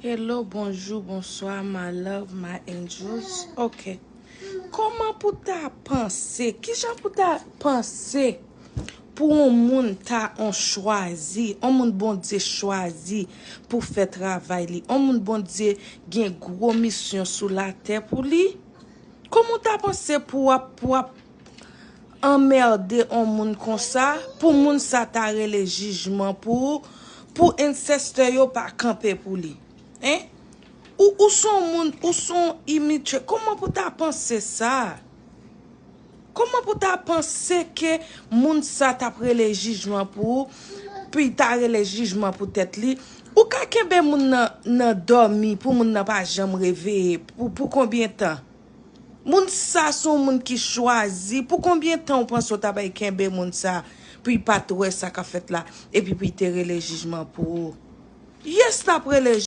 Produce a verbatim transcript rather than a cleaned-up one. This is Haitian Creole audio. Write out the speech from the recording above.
Hello, bonjou, bonswa, my love, my angels. Ok. Kòman pou ta panse? Kijan pou ta panse pou yon moun ta on chwazi, yon moun Bondye chwazi pou fè travay li, yon moun Bondye gen gwo misyon sou latè pou li? Kòman w ta panse pou w ap, pou w ap anmède yon moun konsa, pou moun sa ta rele jijman pou ou, pou ancestor yo pa kanpe pou li? Hein? Ou, ou son moun, ou son immature. Kòman pou ta panse sa? Kòman pou ta panse ke moun sa t ap rele jijman pou ou, pou l ta rele jijman pou tèt li? Ou ka kenbe moun nan, nan dòmi pou moun nan pa janm reveye. Pou, pou konbyen tan? Moun sa se yon moun ki chwazi. Pou konbyen tan ou panse w ta bay kenbe moun sa pou l pa t wè sa k ap fèt la, epi pou l te rele jijman pou ou? Yes, l ap rele